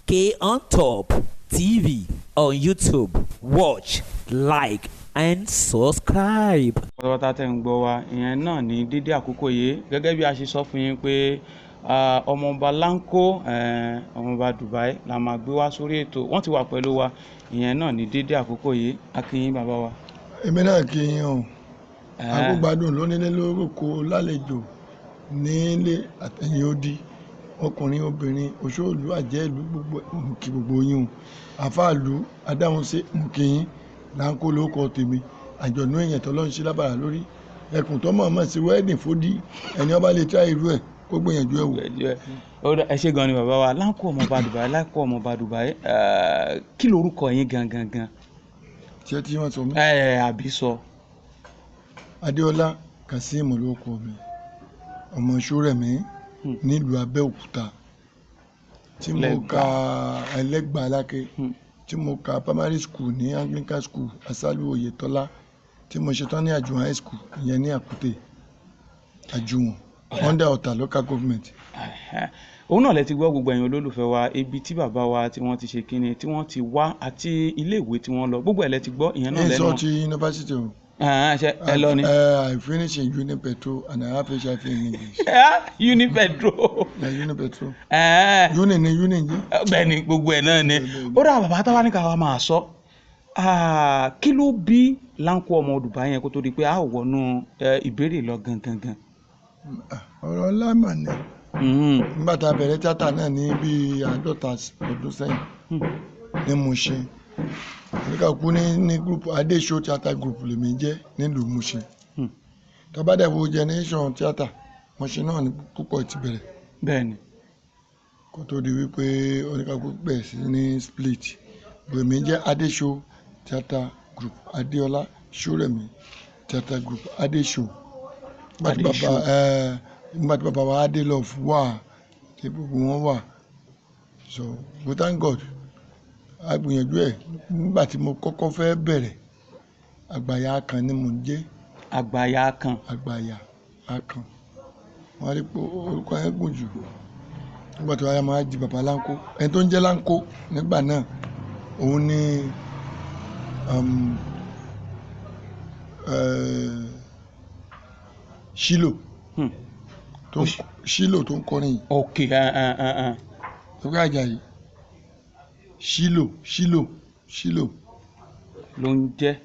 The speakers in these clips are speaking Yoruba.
K on Top TV on YouTube. Watch, like, and subscribe. Pátápátá tẹ́ ń gbọ́ wa, ìyẹn náà ní dédé àkókò yìí. Gẹ́gẹ́ bí a ṣe sọ fún yín pé ọmọọba Láńkó, ọmọọba Dubai la máa gbé wá sórí ètò. Wọ́n ti wà pẹ̀lú wa, ìyẹn náà ní dédé àkókò yìí. A kí yín, bàbá wa. Èmi náà kí yín o. Agbógbádùn lónílé lórúkọ, lálejò nílé àtẹ̀yìn odi, ọkùnrin, obìnrin, òṣòlù, àjẹ́ ìlú, gbogbo mo kí gbogbo yín o. Àfáàlú adáhunṣe, mo kí yín. Láńkó lórúkọ tèmi, àjọ̀nú èèyàn tó lọ́n ṣe lábàrá lórí ẹkùn tó mọ̀ọ́mọ̀ sí wedding fódì. Ẹni ọba lè tá irú ẹ̀, kó gbìyànjú ẹ̀ wò. Ẹ ṣé gan ni, bàbá wa Láńkó ọmọọba Dubai. Láńkó ọmọọba Dubai, kí lorúkọ yín gangan gan? Ṣé tí wọ́n sọ mí? Ẹ àbí sọ. Adéọlá Kazeem lórúkọ mi, ọmọ Ṣórẹ̀mí nílùú Abẹ́òkúta, tí mo ka Ẹlẹ́gbàá Aláké, tí mo ka primary school ní Anglican School, Asalu Oyetola, tí mo ṣetán ní Àjùwọ̀n High School, ìyẹn ní Àkútè, Àjùwọ̀n, under Ọ̀tà Local Government. Òun náà lẹ ti gbọ́, gbogbo ẹ̀yin olólùfẹ́ wa, ibi tí bàbá wa tí wọ́n ti ṣe kíni, tí wọ́n ti wá, àti iléèwé tí wọ́n lọ, gbogbo ẹ̀ lẹ ti gbọ́, ìyẹn náà lẹ́nu. Ẹ sọ ti yunifásitì o. Ṣe ẹ lọ ni? I finish in Unipetro and I have HIV in English. Unipetro. Yeah, Unipetro. Uni ni uni jẹ́. Bẹ́ẹ̀ ni, gbogbo ẹ̀ náà ni. Ó dà, bàbá, táwa ní ká wa máa sọ, kí ló bí Láńkó ọmọ Dubai yẹn, kó tó di pé a ò wọnú ìbéèrè lọ gangan gan? Ọ̀rọ̀ ńlá mà ní. Nígbà tá a bẹ̀rẹ̀ tíátà náà ní bíi 50 ọdún sẹ́yìn ní Mushin, oníkàkú ní group Adéṣó Theatre Group lèmi jẹ́ nílùú Mushin. Tó bá dẹ̀ wo generation tíátà Mushin náà ní púpọ̀ ti bẹ̀rẹ̀. Kó tó di wípé oníkàkú bẹ̀rẹ̀ sí ní split, lèmi jẹ́ Adéṣó Theatre Group, Adéọlá Ṣórẹ̀mí Theatre Group, Adéṣó. Nígbà tí bàbá wa Adélove wà, tí gbogbo wọn wà. So we thank God, a gbìyànjú ẹ̀. Nígbà tí mo kọ́kọ́ fẹ́ bẹ̀rẹ̀, Àgbàyà kan ni mò ń jẹ́. Àgbàyà kan. Àgbàyà kan, wọ́n rí pé orúkọ yẹn gùn jù. Nígbà tí wọ́n máa di bàbá Láńkó, ẹni tó ń jẹ́ Láńkó nígbà náà, òun ni Ṣílò tó Ṣílò tó ń kọrin yìí. Tó kọ́ Àjàyí Ṣílò, Ṣílò, Ṣílò. Ló ń jẹ́.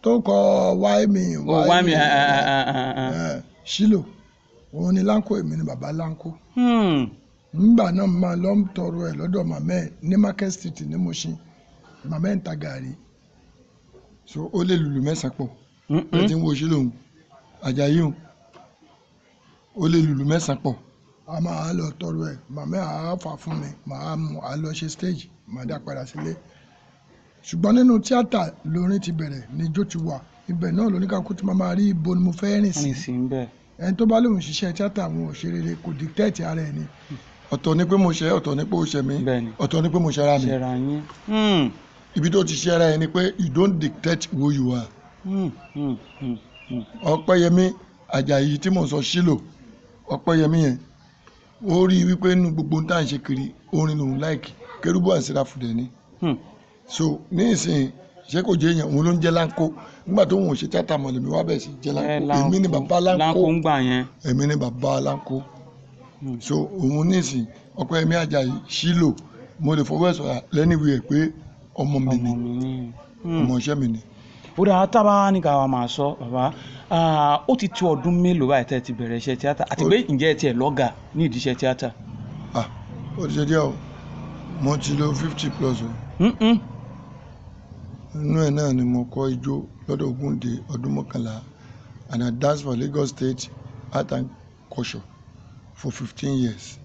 Tó kọ wáìmì. Wáìmì. Ṣílò, òun ni Láńkó, èmi ni bàbá Láńkó. Nígbà náà, máa lọ ń tọrọ ẹ lọ́dọ̀ màmá ẹ̀ ní Market Street ní Mushin. Màmá ẹ̀ ń ta gàrí. So ó lè lùlù mẹ́sàn-án pọ̀. Ẹ ti ń wo Ṣílò òun Àjàyí òun, ó lè lùlù mẹ́sàn-án pọ̀. A máa lọ tọrọ ẹ, màmá ẹ̀ á fà fún mi, màá mú a lọ ṣe stage, màá dá padà sílé. Ṣùgbọ́n nínú tíátà lórin ti bẹ̀rẹ̀, ní ijó ti wà. Ibẹ̀ náà lóníkàkú tí màá rí ibo ni mo fẹ́ rìn sí. Rìn sí ń bẹ̀. Ẹni tó bá lóun ṣiṣẹ́ tíátà, àwọn òṣèré kò dictate ara ẹ̀ ni. Ọ̀tọ̀ ni pé mo ṣe, ọ̀tọ̀ ni pé ó ṣe mí. Ọ̀tọ̀ ni pé mo ṣe ara mi. Ṣẹra yín. Ibi tó ti ṣe ara ẹ ni pé you don't dictate who you are. Ọpẹ́yẹmí Àjàyí tí mò ń sọ, Ṣílò Ọpẹ́yẹmí yẹn, ó rí i wípé nínú gbogbo tá à ń ṣe kiri, orin lòun like. Kérúbù and Séráfù dẹ̀ ni. So ní ìsìn, ṣé kò jẹ́ èèyàn, òun ló ń jẹ́ Láńkó. Nígbà tó òun ò ṣe tíátà mọ̀, lèmi wá bẹ̀ sí jẹ́ Láńkó. Èmi ni bàbá Láńkó. Láńkó ń gbà yẹn. Èmi ni bàbá Láńkó. So òun ní ìsìn, Ọpẹ́yẹmí Àjàyí Ṣílò, mo lè fọwọ́ ẹ̀ sọ̀rọ̀ lẹ́niwì ẹ̀ pé ọmọ mi ni, ọmọ iṣẹ́ mi ni. Ó dáa, tábà ní ká wa máa sọ, bàbá, ó ti tó ọdún mélòó báyìí tẹ́ ẹ ti bẹ̀rẹ̀ iṣẹ́ tíátà, àti pé ǹjẹ́ ẹ tiẹ̀ lọ́gàá ní ìdí iṣẹ́ tíátà? Ah, ó ti ṣe díẹ̀ o. Mo ti lo 50 plus o. Inú ẹ̀ náà ni mo kọ́ ijó lọ́dọ̀ Ògúndé ọdún 11, and I dance for Lagos State Art and Culture for 15 years.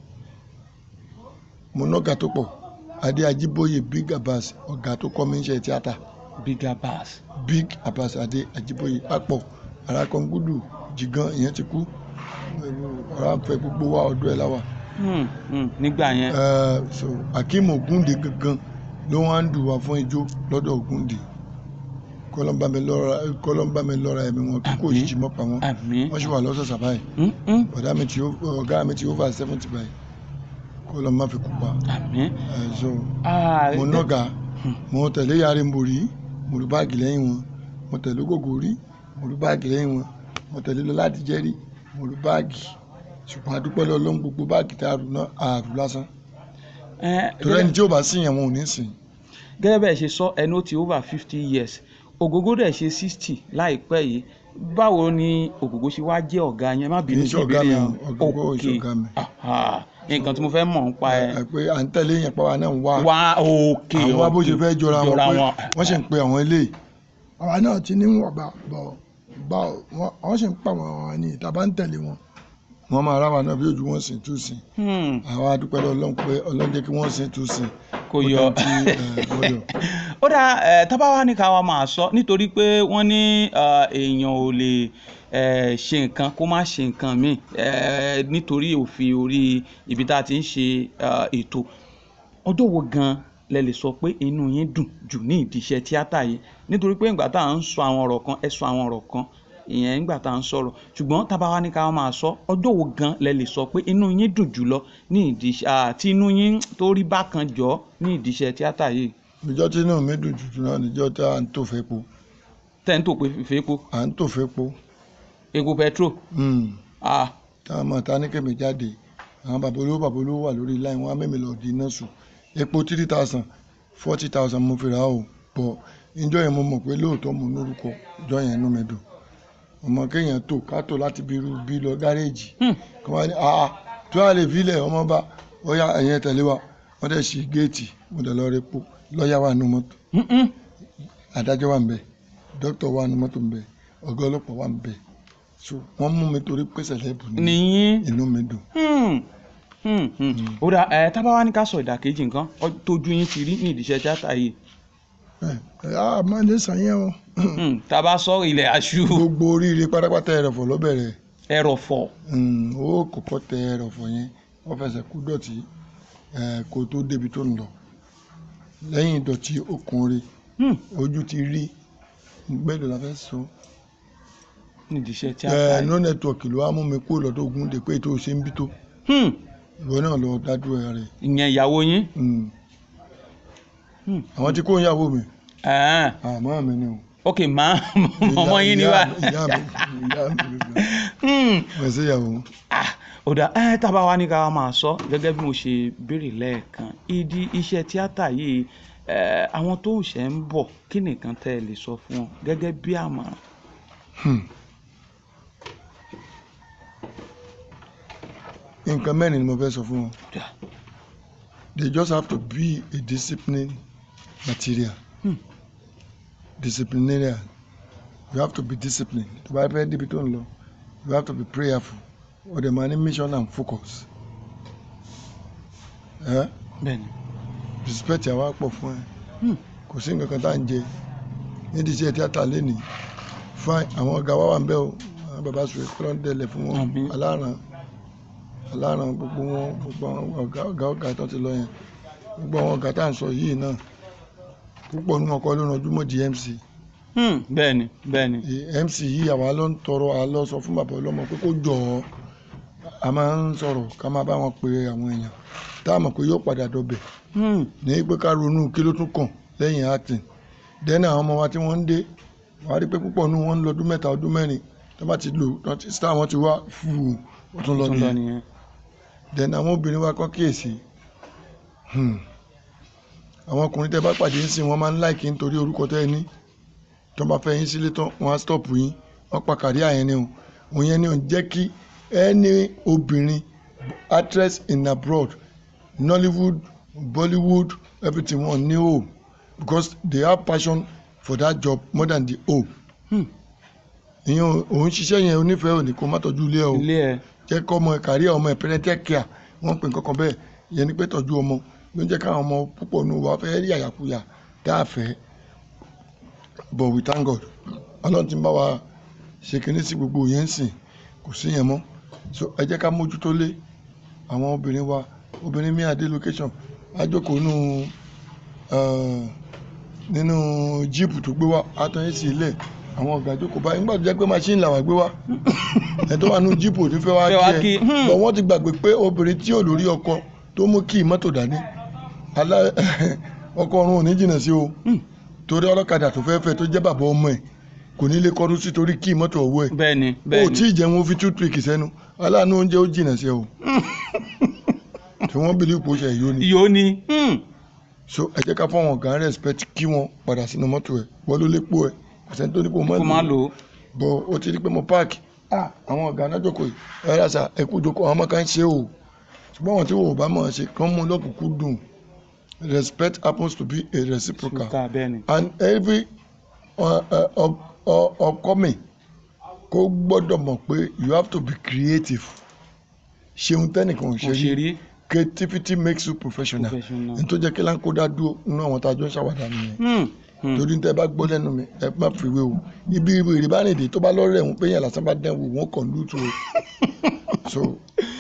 Mo nọ́gà tó pọ̀. Adé Ajíbóyè, Big Abbas, ọ̀gá tó kọ́ mi ń ṣe tíátà. Big Abbas. Big Abbas Adé Ajíbóyè apọ̀ Arákọ̀ngúdù Jìgàn, ìyẹn ti kú. Ọ̀rá ń fẹ́ gbogbo wa, ọdún ẹ̀ láwà. Nígbà yẹn. So Akeem Ògúndé gangan ló wá ń dùn wá fún ijó lọ́dọ̀ Ògúndé. Kọ́lọ́mbà mi lọ́ra ẹ̀mí wọn, kí kò jìjì mọ́ pa wọ́n. Àmín. Wọ́n sì wà lọ́sọ̀ọ̀sà báyìí. Mm. Ọ̀dà mi ti ọ̀gá mi ti over 70 báyìí. Kó lọ má fi kú pa. Àmín. Ẹ̀ so mo nọ́gà, mo tẹ̀lé yàrá mbòrí, mo rú báàgì lẹ́yìn wọn, mo tẹ̀lé gògó rí, mo rú báàgì lẹ́yìn wọn, mo tẹ̀lé lọ láti jẹ́rí, mo rú báàgì. Ṣùgbọ́n a dúpẹ́ lọ́wọ́ Ọlọ́run, gbogbo báàgì tá a rù náà a rù lásán. Torí ẹni tí ò bá sìn yẹn wọn ò ní sìn. Gẹ́gẹ́ bẹ́ẹ̀ ṣe sọ, ẹnu ó ti over 50 years, Ògógó dẹ̀ ṣe 60 láìpẹ́ yìí. Báwo ni Ògógó ṣe wá jẹ́ ọ̀gá yẹn? Má bínú Kì í sí ṣe ọ̀gá ìbéèrè mi yẹn. o, Ògógó ò ṣe ọ̀gá mi. Aha, nǹkan tí mo fẹ́ mọ̀ ń pa ẹ. Ẹ pé à ń tẹ̀lé yẹn pa wa náà ń wá. Wá, òkè. Àwọn wá bó ṣe fẹ́ jọra wọn pé wọ́n ṣe ń pe àwọn eléyìí. Àwa náà ti níwọ̀nba bọ̀ bá wọ́n sì ń pa àwọn ẹni ìta bá ń tẹ̀lé wọn. Wọ́n máa ráwa náà bí ojú wọn sìn tún sìn. Àwa dúpẹ́ lọ́wọ́ Ọlọ́run pé Ọlọ́run jẹ́ kí wọ́n sìn tún sìn. Kò yọ. Ó yọ. Ó dà ẹ, tábà wá ní ká wa máa sọ, nítorí pé wọ́n ní èèyàn ò lè ṣe nǹkan kó má ṣe nǹkan míì, nítorí òfin orí ibi tá a ti ń ṣe ètò. Ọjọ́ wo gan lẹ lè sọ pé inú yín dùn jù ní ìdí iṣẹ́ tíátà yìí? Nítorí pé ìgbà tá à ń sọ àwọn ọ̀rọ̀ kan, ẹ sọ àwọn ọ̀rọ̀ kan ìyẹn nígbà tá à ń sọ̀rọ̀, ṣùgbọ́n tá bá wá ní ká máa sọ, ọjọ́ wo gan lẹ lè sọ pé inú yín dùn jùlọ ní ìdí iṣẹ́ tí inú yín tó rí bákan jọ ní ìdí iṣẹ́ tíátà yìí? Ìjọ́ tí inú mi dùn jù náà níjọ́ tí à ń tò fẹ́ po. Tẹ́ ń tò pé fẹ́ po? À ń tò fẹ́ po. Epo petrol? Ah. Táwọn ọmọ ta ní kèmí jáde, àwọn bàbá olówó, bàbá olówó wà lórí line, wọn á mẹ́mi lọ di iná sùn. Epo 3,000, 40,000 mo fi rà ó bọ̀. Ìjọ́ yẹn mo mọ̀ pé lóòótọ́ mo lórúkọ. Ìjọ́ yẹn inú mi dùn. Ọmọ kéèyàn tó ká tó láti bí irú bí lọ gáréèjì. Kí wọ́n á ní, àá tí wọ́n á lè filẹ̀ ọmọ bá ó yá, ẹ̀yẹn tẹ̀lé wa. Wọ́n dẹ̀ ṣí géètì, mo dẹ̀ lọ repo. Lọ́ọ̀yà wà nínú mọ́tò. Adájọ́ wà ńbẹ̀, dókítà wà nínú mọ́tò ńbẹ̀, ọ̀gá ọlọ́pàá wà ńbẹ̀. So wọ́n mú mi torí pé celeb ni. Nìyí. Inú mi dùn. Ó dà ẹ, tá bá wá ní ká sọ ìdàkejì nǹkan tójú yín ti rí ní ìdí iṣẹ́ tíátà yìí. Ẹ ẹ, a máa lè sàn yẹn o. Tá a bá sọ ilẹ̀ aṣú. Gbogbo oríire pátápátá, ẹrọ̀fọ̀ ló bẹ̀rẹ̀. Ẹrọ̀fọ̀. Ó kọ́kọ́ tẹ ẹrọ̀fọ̀ yẹn, wọ́n fẹsẹ̀ kú dọ̀tí kó tó débi tó ń lọ. Lẹ́yìn ìdọ̀tí ó kun re. Ojú ti rí mélòó la fẹ́ sọ. Nídìí iṣẹ́ tíátà yìí. No network ló wá mú mi kúrò lọ́dọ̀ Ògúndé pé tó ṣe ń bí tó. Ìwọ náà lọ dádúró ẹ rẹ. Ìyẹn ìyàwó yín? Àwọn tí kò ń yàwó mi. Ẹ̀ẹ́n. Àmọ́ mi ni o. Ok, màá ọmọ yín ni wá. Ìyá mi, ìyá mi ló gbà. Mo ṣe ìyàwó. Ah, ó dà ẹ, tá a bá wá ní ká máa sọ, gẹ́gẹ́ bí mo ṣe béèrè lẹ́ẹ̀kan, ìdí iṣẹ́ tíátà yìí, àwọn tó ń ṣe ń bọ̀, kí nìkan tẹ́ ẹ lè sọ fún wọn gẹ́gẹ́ bí àmọ̀ràn? Nǹkan mẹ́rin ni mo fẹ́ sọ fún wọn. Ó dà. They just have to be a disciplined material. Disciplinarian. You have to be disciplined. Tó bá fẹ́ débi tó ń lọ, you have to be prayerful. O dẹ̀ máa ní mission and focus. Eh? Bẹ́ẹ̀ni. Respect àwa pọ̀ fún ẹ. Kò sí nǹkan kan tá à ń jẹ nídìí iṣẹ́ tíátà lénìí. Fine, àwọn ọ̀gá wa wà ń bẹ̀ o. Àwọn bàbá sùn kọ́ ló ń dẹlẹ̀ fún wọn. Àmín. Aláràn, aláràn, gbogbo wọn, gbogbo àwọn ọ̀gá ọ̀gá ọ̀gá tó ti lọ yẹn. Gbogbo àwọn ọ̀gá tá à ń sọ yìí náà, púpọ̀ nínú ọkọ ló ranjú mọ́ di MC. Bẹ́ẹ̀ni, bẹ́ẹ̀ni. MC yìí, àwa ló ń tọrọ, à lọ sọ fún bàbá ọlọ́mọ pé kó jọ̀ ọ́. A máa ń sọ̀rọ̀ ká máa bá wọn pe àwọn èèyàn tá a mọ̀ pé yóò padà dọbẹ̀. Ní pé ká ronú kí ló tún kàn lẹ́yìn acting. Then àwọn ọmọ wa tí wọ́n ń dé, wàá rí pé púpọ̀ nínú wọn ń lọ ọdún 3, ọdún 4, tó bá ti lò tó ti star wọn ti wá fúù, ó tún lọ Tún lọ nìyẹn. Nìyẹn. Then àwọn obìnrin wa kọ́ kíyèsí. Àwọn ọkùnrin tẹ́ bá pàdé ń sìn, wọ́n máa ń like nítorí orúkọ tẹ́ ẹ ní. Tó bá fẹ́ yín sílé tán, wọ́n á stop yín, wọ́n pa career yẹn ni o. Òun yẹn ni ò ń jẹ́ kí any obìnrin actress in abroad, Nollywood, Bollywood, everything, wọn ní home, because they have passion for that job more than the home. Ìyẹn òun ṣiṣẹ́ yẹn, onífẹ̀ẹ́ òní kó má tọ́jú ilé ẹ o. Ilé ẹ. Jẹ́ kọ́ ọmọ kárí ọmọ ẹ̀, parental care wọ́n pè nǹkan kan bẹ́ẹ̀ yẹn ni pé tọ́jú ọmọ ló ń jẹ́ káwọn ọmọ púpọ̀ nù wá fẹ́ rí àyàkuyà tá a fẹ́. But we thank God, Ọlọ́run ti ń bá wa ṣe kinní sí gbogbo yẹn ń sìn, kò sí yẹn mọ́. So ẹ jẹ́ ká mójútó lé àwọn obìnrin wa. Obìnrin mi àdé location, á jókòó nù nínú jíìpù tó gbé wá, á tán yín sí ilé, àwọn ọ̀gá jókòó báyìí. Nígbà tó jẹ́ pé machine làwà gbé wá, ẹ̀ tó wà nínú jíìpù ò ní fẹ́ wá Fẹ́ wá kí kí, ẹ bọ̀. Wọ́n ti gbàgbé pé obìnrin tí ò lórí ọkọ tó mú kí mọ́tò dání ọkọ ọ̀run ò ní jìnnà sí o, torí ọlọ́kadà tó fẹ́ fẹ́ tó jẹ́ bàbá ọmọ ẹ̀ kò ní lè kọrú sí torí kí mọ́tò ọwọ́ ẹ̀. Bẹ́ẹ̀ni, bẹ́ẹ̀ni. O tí ì jẹun, ó fi toothpick sẹ́nu, aláàánú oúnjẹ ó jìnnà sí ẹ o, tí wọ́n bìlí ipò ṣe yóò ní. Yóò ní. So ẹ jẹ́ ká fọwọ́n gan respect kí wọ́n padà sínú mọ́tò ẹ̀, wọ́n ló lépo ẹ̀, kò sẹ́ni tó ní kó má lò ó. Bọ̀ ó ti rí pé mo páàkì, àwọn ọ̀gá náà jókòó yìí, ẹ rà sà, ẹ kú jókòó, àwọn ọmọ kan ṣe o, ṣùgbọ́n àwọn tí wò ó bá mọ̀ ṣe kán mú lọ́kùnkún dùn. Respect happens to be a reciprocal, and every upcoming kó gbọ́dọ̀ mọ̀ pé you have to be creative. Ṣeun tẹ́nìkan ò ṣe rí. Creativity makes you professional. N tó jẹ́ kí Láńkó dá dúró nínú àwọn tá a jọ ń ṣàwàdà nìyẹn. Torí tẹ́ bá gbọ́ lẹ́nu mi, ẹ má fi wé o. Ibi ìrè bá rìn dé tó bá lọ́rẹ̀ ń pé yẹn lásán bá dẹ́n wò wọ́n kàn lùtù o. So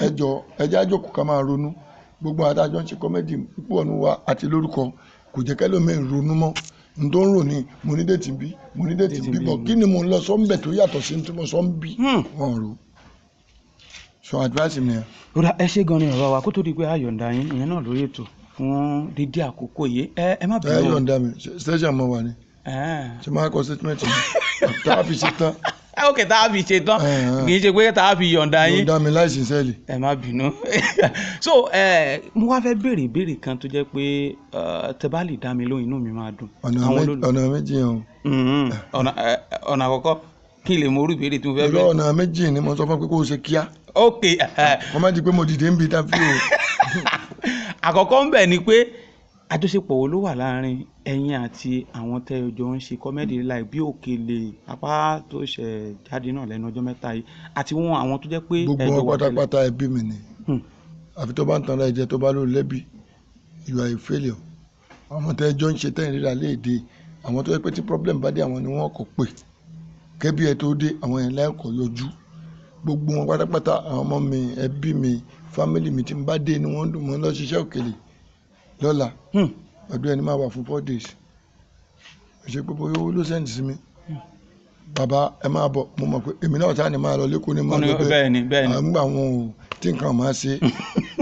ẹ jọ ẹ jẹ́ àjòkù ká máa ronú. Gbogbo àwọn tá a jọ ń ṣe kọ́mẹ́dì púpọ̀ nù wa àti lórúkọ kò jẹ́ kẹ́lómi ronú mọ́. N tó ń rò ní mo ní déètì bí, mo ní déètì bí, bọ̀ kí ni mo ń lọ sọ́ńbẹ̀ tó yàtọ̀ sí ní tí mo sọ ń bí wọ́n rò. So advice mi yẹn. Rọra ẹ ṣe gan ni bàbá wa, kó tó di pé a yọ̀ǹda yín ìyẹn náà lórí ètò fún dídí àkókò yìí, ẹ má bínú. Ẹ yọ̀ǹda mi, station mo wà ní. Ṣé máa kọ statement mi tá a fi ṣe tán. Ok, tá a fi ṣe tán, kì í ṣe pé tá a fi yọ̀ǹda yín. Yọ̀ǹda mi láìsí sẹ́ẹ̀lì. Ẹ má bínú. So mo wá fẹ́ béèrè ìbéèrè kan tó jẹ́ pé tẹ bá lè dá mi lóhùn inú mi máa dùn. Ọ̀nà méjì yẹn o. Ọ̀nà àkọ́kọ́ kí n lè mọ orú ìbéèrè tí mo fẹ́ béèrè. Ọ̀nà méjì ni mo sọ fún pé kó o ṣe kíá. Ok. Wọ́n má di pé mo dìde ń bi tá fi o. Àkọ́kọ́ ń bẹ̀ ni pé àjọṣepọ̀ wo ló wà láàrin ẹ̀yin àti àwọn tẹ́ ẹ jọ ń ṣe kọ́mẹ́dì láì bí Òkèlè apá tó ṣẹ̀ jáde náà lẹ́nu ọjọ́ mẹ́ta yìí àti wọn àwọn tó jẹ́ pé gbogbo wọn pátápátá ẹbí mi ni. Àfi tó bá ń tanra ẹ̀jẹ̀ tó bá lò lẹ́bi, you are a failure. Àwọn tẹ́ ẹ jọ ń ṣe tẹ́ ìríra léde, àwọn tó jẹ́ pé tí problem bá dé àwọn ni wọ́n kọ̀ pé kẹ́bí ẹ tó dé àwọn yẹn lẹ́kọ̀ọ́ yọjú. Gbogbo wọn pátápátá àwọn ọmọ mi, ẹbí mi, family mi tí n bá dé ni wọ́n dùn mọ́ lọ ṣiṣẹ́ Òkèlè lọ́la. Ọdún ẹni máa wà fún 4 days. Ṣe pé bóyá owó ló sẹ́ǹdì sí mi. Bàbá ẹ máa bọ̀, mo mọ̀ pé èmi náà sáà ni máa lọ lẹ́kọ̀ọ́ ní máa lọ bẹ́ẹ̀. À ń gbà wọn o tí nǹkan máa ṣe.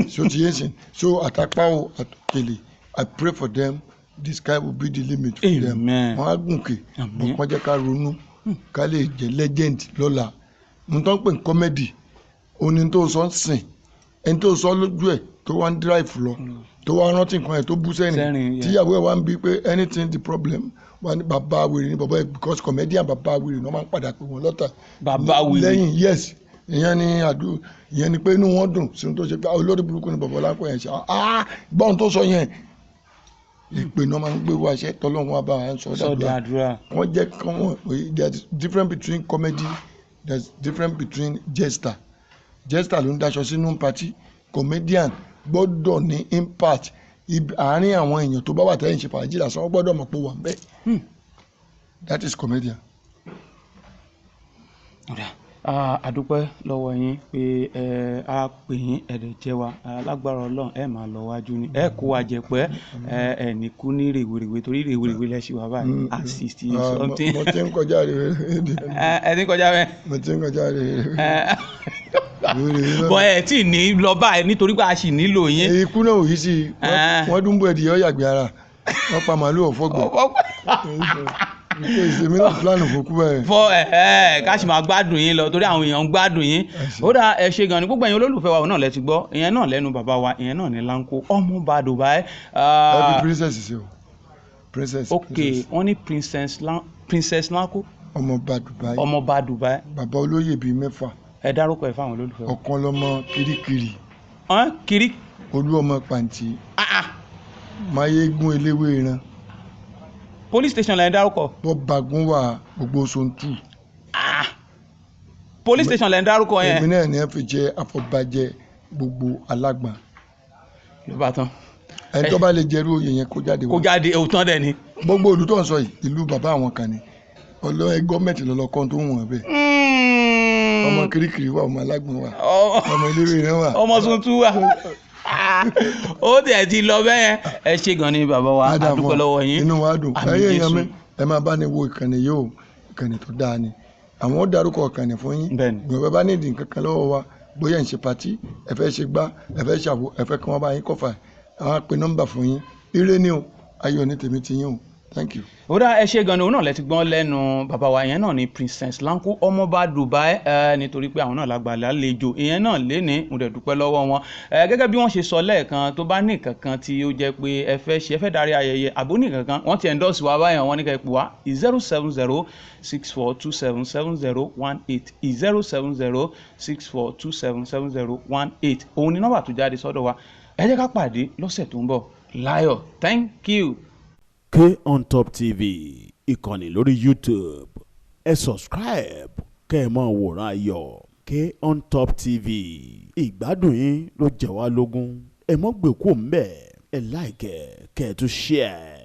So ti yé sìn. So àtàpá o àtòkèlè, I pray for them, the sky will be the limit for them. Wọ́n á gùnkè, bọ̀ kàn jẹ́ ká ronú, ká lè jẹ́ legend lọ́la. N tó ń pè ní comedy, òní tó sọ ń sìn, ẹni tó sọ lójú ẹ̀ tó wá ń drive lọ, tó wá rántí nǹkan ẹ̀ tó bú sẹ́rìn, tíyàwó ẹ̀ wá ń bí pé anything the problem wà ní bàbá wèrè ní bàbá ẹ̀, because comedian bàbá wèrè ní wọ́n máa ń padà pè wọ́n lọ́tà. Bàbá wèrè. Lẹ́yìn yes, ìyẹn ni àdú, ìyẹn ni pé inú wọn dùn sí ohun tó ṣe pé olórí burúkú ni bàbá Láńkó yẹn ṣe, gbọ́n tó sọ yẹn, ìpè náà máa ń gbé wá iṣẹ́ tọ́lọ́run wá bá wa ń sọ dàdúrà. Wọ́n jẹ́ kán wọ́n, there is difference between comedy, there is difference between jester. Jester ló ń daṣọ sínú party, comedian gbọ́dọ̀ ní impact àárín àwọn èèyàn tó bá wà tẹ́yìn ṣe fàájì lásán, wọ́n gbọ́dọ̀ mọ̀ pé wà ń bẹ̀. That is comedian. A dúpẹ́ lọ́wọ́ yín pé ẹ a pè yín, ẹ dẹ̀ jẹ́ wa. Lágbára Ọlọ́run ẹ máa lọ wájú ni, ẹ kó wa jẹ pẹ́, ẹ ní kú ní rèwerèwe torí rèwerèwe lẹ ṣì wà báyìí at 60 something. Mo ti ń kọjá rèwerèwe. Ẹ ti ń kọjá bẹ́ẹ̀. Mo ti ń kọjá rèwerèwe. Bọ́ ẹ tí ní lọ báyìí nítorí pé a sì nílò yín. Ikú náà ò yí sí i, wọ́n dúnbò ẹ̀dìyẹ ọ̀yàgbé ara, wọ́n pa màálù ọ̀fọ́gbọ̀. Èmi náà plan fún kú bẹ́ẹ̀. Fọ ẹ ká sì máa gbádùn yín lọ torí àwọn èèyàn ń gbádùn yín. Ó dà, ẹ ṣe gan ni gbogbo ẹ̀yin olólùfẹ́ wa náà lẹ ti gbọ́ ìyẹn náà lẹ́nu bàbá wa, ìyẹn náà ní Láńkó ọmọọba Dubai. Ẹ fi princess sí o. Princess. Ok, wọ́n ní princess Láńkó. Ọmọọba Dubai. Ọmọọba Dubai. Bàbá olóyè bíi mẹ́fà. Ẹ dárúkọ ẹ fáwọn olólùfẹ́ wa. Ọ̀kan lọmọ kirikiri. Kiri. Olú ọmọ pàǹtí. Máyégún eléwé ìran. Police station lẹ́yìn dárúkọ. Bọ́bagún wà gbogbo Zone 2. Police station lẹ́yìn dárúkọ yẹn. Èmi náà ni ẹ fi jẹ àfọ̀bàjẹ́ gbogbo alágbọ̀n. Ló bá tán. Ẹni tó bá lè jẹrú oyè yẹn kó jáde wá. Kó jáde, òótọ́ dẹ̀ ni. Gbogbo ìlú tó ń sọ yìí, ìlú bàbá àwọn kan ni. Ọlọ́ọ̀ gọ́ọ̀mẹ̀ntì lọ́lọ́kọ́ tó ń wọ̀n bẹ́ẹ̀. Ọmọ kirikiri wà, ọmọ alágbọ̀n wà, ọmọ eléwé rẹ wà. Ọmọ tuntun wà. Ó tiẹ̀ ti lọ bẹ́ẹ̀. Ẹ ṣe gan ni bàbá wa, a dúpẹ́ lọ́wọ́ yín. Inú wa dùn. Ẹyẹ èèyàn mi, ẹ máa bá ní wo ìkànnì yìí o, ìkànnì tó dáa ni. Àwọn ó darúkọ ìkànnì fún yín. Gbọ̀n bá ní ìdí nǹkan kan lọ́wọ́ wa, Bóyá ẹ̀ ń ṣe party, ẹ fẹ́ ṣe gbá, ẹ fẹ́ ṣàwò, ẹ fẹ́ kí wọ́n bá yín cover, àwọn á pe nọ́mbà fún yín. Ire ni o, ayọ̀ ní tèmi ti yín o. Thank you. Ó dá, ẹ ṣe gan-an. Òun náà lẹ ti gbọ́n lẹ́nu bàbá wa yẹn náà ni Princess Lanko, ọmọọba Dubai ẹ, nítorí pé àwọn náà lágbà lálejò ìyẹn náà léni. Mo dẹ̀ dúpẹ́ lọ́wọ́ wọn. Ẹ gẹ́gẹ́ bí wọ́n ṣe sọ lẹ́ẹ̀kan, tó bá ní kankan tí ó jẹ́ pé ẹ fẹ́ ṣe, ẹ fẹ́ darí ayẹyẹ àbó ní kankan, wọ́n ti endorse wa báyọ̀, wọ́n ní ká ẹ pè wá 07064277018, 07064277018. Òun ni nọ́mbà tó jáde sọ́dọ̀ wa. Ẹ jẹ́ ká pàdé lọ́sẹ̀ tó ń bọ̀ láyọ̀. Thank you. K on Top TV, ìkànnì lórí YouTube. Ẹ subscribe kẹ́ ẹ máa wòran ayọ̀. K on Top TV, ìgbádùn yín ló jẹ wá lógún. Ẹ mọ́ gbé kúò ńbẹ̀, ẹ like, kẹ́ ẹ tún share.